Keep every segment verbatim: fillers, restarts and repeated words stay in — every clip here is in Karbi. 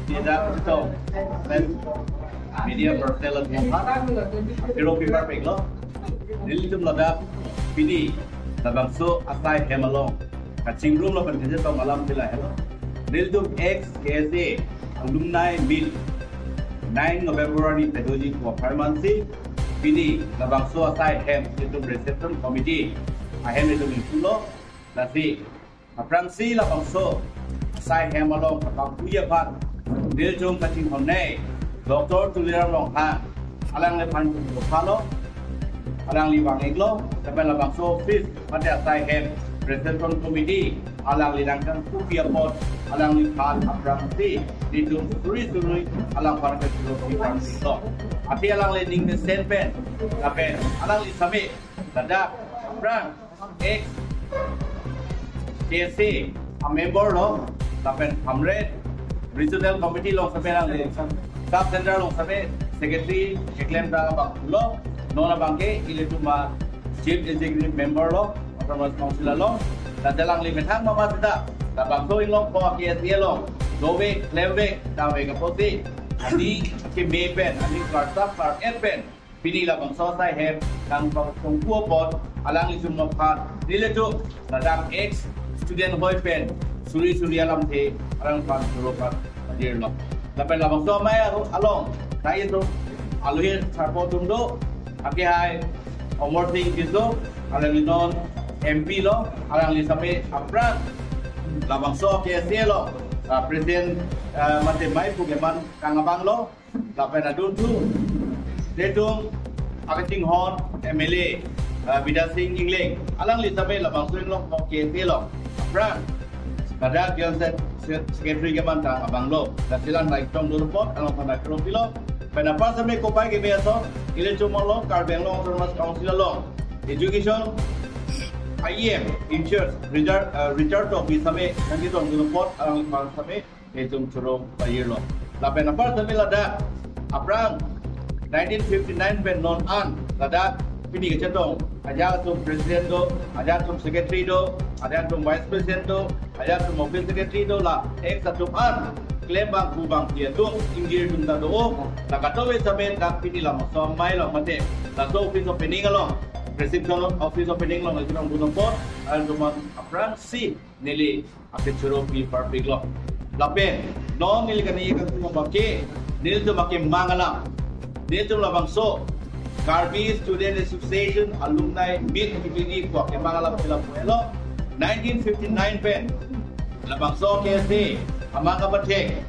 Tidak betul. Dan media personnel atum aphan kero pipar peklo. Nelitum ladak pini labangso asai hem along kachingrum lapen kachetong alam ti lahelo. Nelitum ex K S A alumni meet nine November arni pedoji pu apharman si pini labangso asai hem nelitum reception committee ahem nelitum ingpulo. Lasi aphrangsi labangso asai hem along kapangpui aphan nelitum kachinghonnei Doctor Tuliram Ronghang alangliphan kuphalo, alangli vang-iklo, lapen labangso office mate asai hem reception committee alangli nangkangkupi apot alangliphan aphrangsi nelitum suri suri alangphan kachingrum pipar peklo. Athe alangli ning mesen pen lapen alangli same ladak aphrang ex K S A a member lo, lapen Hamren regional committee along same alangli, sub center along same secretary keklem ta abang lo, non abangke ilitum a chief executive member lo, Autonomous Council along. Lasi alangli methang mama seta labangso Inglongpo K S A along dovek klemvek damvek apotsi aning keme pen, aning klar sap klar et pen pini labangso asai hem nangpangtongku apot alanglitum aphan nelitum ladak ex student hoi pen suri suri alamthe alangphan choro padirlo. Lapen labangso amei along, along nai itu aluhin sarpo atum do, akehai Amarsing Tisso, alangli non M P lo, alangli same aphrang labangso K S A along, ah, president, ah, mate mei pu keman kang abang lo. Lapen adun tu, nelitum akachinghon M L A, ah, Bidya Sing Engleng, alangli same labangso Inglongpo K S A along aphrang ladak General Se-, Se-, Secretary keman kang abang lo. Lasi alang nangchetongdun apot alangphan kero pilo. Pen apar same kopai keme ason, ilitum along Karbi Anglong Autonomous Council along education I E M in charge Richard, ah, Richard Tokbi same nangchetongdun apot alangphan same nelitum choro padirlo. Lapen apar same ladak aphrang nineteen fifty-nine pen non an ladak pini kachetong ajat atum president do, ajat atum secretary do, ajat atum vice president do, ajat atum office secretary do, la ex atum an klem bangphu bangphi atum ingjir atum ta do. La kadokave same dak pini labangso amei along mate laso office opening along, reception office opening along nangchetongdun apot alangtum aphrangsi neli akechoro pipar peklo. Lapen non neli kani kangtung abangke nelitum akemang alam, nelitum labangso Karbi Student Association Alumni Meet Committee pu akemang alam si lapu-etlo. Nineteen fifty-nine pen labangso K S A amang kapathek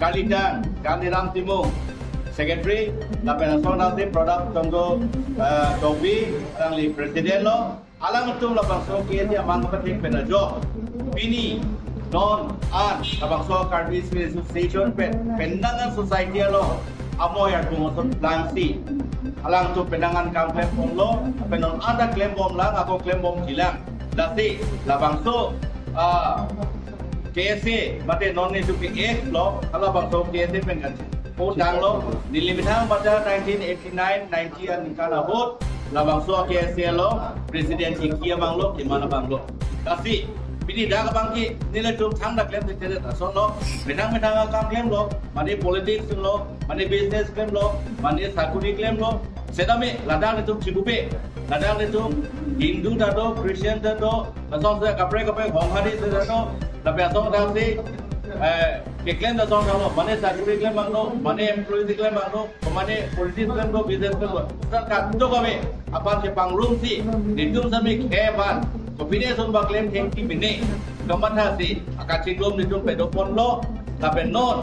Kalitan Kandiram Timung secretary, lapen asong dasi Prodap Chongjo, eh, Tokbi, alangli president lo. Alangtum labangso K S A amang kapathek pen ajo pini non an labangso Karbi Student Association pen penang an society along amoi artung ason plangsi alangtum penang an kam klem bomlo, pen non an ta klem bomlang, ako klem bomjilang. Lasi labangso, ah, K S A mate non nelitum ke ex lo, halabangso K S A pen kan. O tanglo, neli methang pada nineteen eighty-nine ninety aningkan ahut labangso K S A along president kiki abang lo, keman abang lo. Lasi pini dak abangke nelitum thangta klemthekthe ason lo, methang methang akam klemlo, mane politics lo, mane business klemlo, mane sakuri klemlo. Setame ladak nelitum chibupe, ladak nelitum Hindu ta do, Christian ta do, lason se kaprek kaprek Honghari ta do, lapen asong dasi, eh, keklem asong ta lo, mane sakuri klem abang lo, mane employee klem abang lo, mane politics klem lo, business klem lo. Seta kadokave aphan chepangrumsi nelitum same khei aphan, kopine ason ba klem thengpi mene, kamathasi akachingrum nelitum padoponlo. Lapen non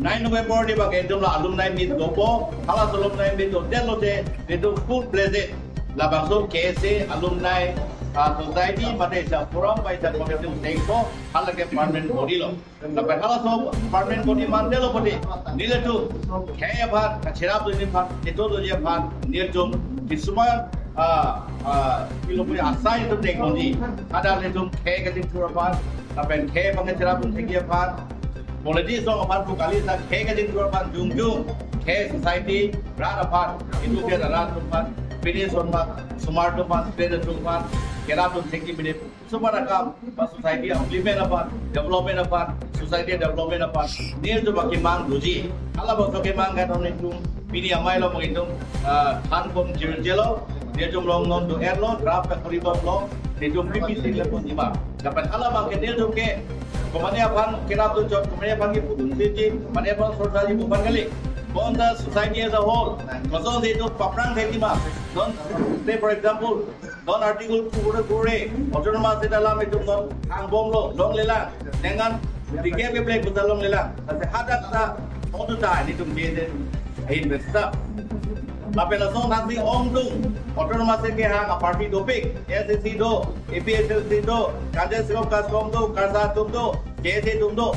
nine November arni abangke nelitum la alumni meet dopo, halaso alumni meet dodetlote nelitum full-fledged labangso K S A alumni, ah, society mate isa forum ba isa committee tengpo, halake permanent body lo. Lapen halaso permanent body mandetlo pute nelitum khei aphan, kacherapdunji aphan, chethurduji aphan nelitum kisuman, ah, ah, kilo pute asai atum dengdunji. Hadak nelitum khei kachingthur aphan, lapen khei abang kacherapdun thekji aphan, politics along aphan pu kali, sa khei kachingthur aphan jongjong khei society rat aphan, Hindu ke rat atum aphan, pini ason ma, osomar atum aphan, student atum aphan, kerap dun thekji mene, sopan akam, ba society improvement aphan, development aphan, society development aphan, nelitum ba kemang doji. Halabangso kemang kadon nelitum pini amei lo mong itum, ah, than pon jirjelo, nelitum along non do-etlo, draft ta kori bomlo, nelitum P P C le ponji ma. Lapen halabang ke nelitum ke, komane aphan kerap dun chot, komane aphan kepu dun siji, komane aphan sorsaji pu aphan kali. Bonta society as a whole, kosonsi itum paphrang thekji ma. Non, say for example, non Article kure kure, autonomous state alam itum non hang bomlo, longlelang, dengan tiga ke plek buta longlelang. Lasi hadak ta, auto ta, nelitum J S A ahin pen stop. Lapen lason thaksi ongdung, autonomous state kehang a party dopik, A S D C do, A P H L C do, Congress do, KASCOM do, KASA atum do, J S A atum do.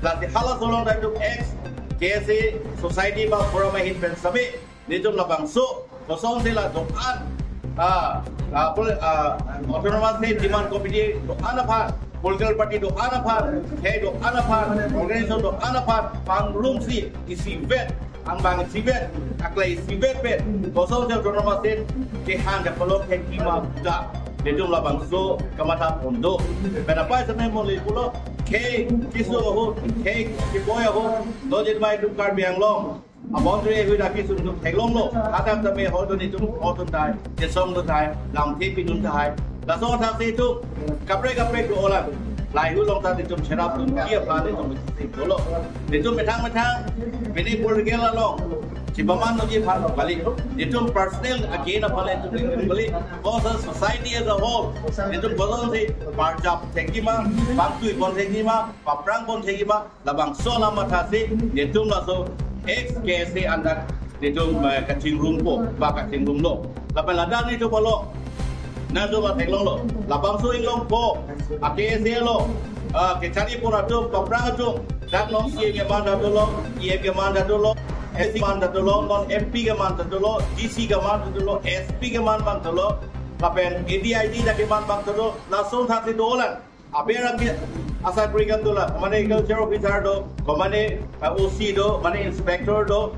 Lasi halaso along ta itum ex J S A society ba forum ahin pen sami, nelitum labangso, kosonsi la do-an, ah, ah, pol-, ah, autonomous state demand committee do-an aphan, political party do-an aphan, khei do-an aphan, organization do-an aphan, pangrumsi isivet, angbong isivet, aklai isivet pen, kosonsi autonomous state kehang kapalok thekji ma ta, nelitum labangso kamatha pon do. Pen apai sene moli pulo, khei keso ahut, khei keboi ahut, do jit mai itum Karbi Anglong a boundary ahut akesung itum theklonglo, hadak tame hor dun itum hor dun tahai, kesong dun tahai, lamthe pidun tahai. Lason thaksi itum kaprek kaprek do-olang. Lahei along ta itum cherap dunji aphan itum isi dolo. Itum methang methang, pini political along chibaman doji aphan kali. Itum personal again aphan itum kali. Bonta society as a whole, itum kosonsi parjap thekji ma, pangtui pon thekji ma, paphrang pon thekji ma, labangso alam mathaksi, nelitum laso ex K S A andak nelitum, eh, kachingrumpo, ba kachingrumlo. Lapen ladak nelitum along, nangtum ba theklonglo, labangso inglongpo, a K S A along, ah, kachari pon atum, paphrang atum, dak non C E M keman ta dolo, E M keman ta dolo, S C keman ta dolo, non M P keman ta dolo, D C keman ta dolo, S P keman abang dolo, lapen A D I D ta keman abang dolo, lason thaksi dolang. Aber ake asai puri kan dolang, komane agriculture officer do, komane, uh, O C do, komane inspector do,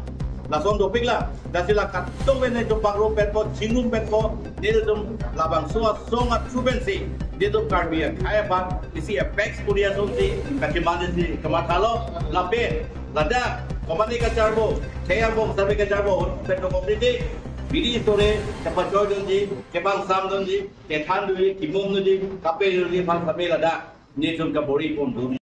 lason dopik la. Lasi la kadokave nelitum pangrum petpo, chingrum petpo, nelitum labangso asong athu pensi, nelitum Karbi akhei aphan isi apex puri asonsi, kachiman isi kamathalo, lapen ladak, komane kacharbo, khei angbong sami kacharbo, petro community, bidi sore, kepachoi dunji, kepangsam dunji, kethan dunji, kimum dunji, kape dunji aphan sami ladak nelitum kabor-i pon dun.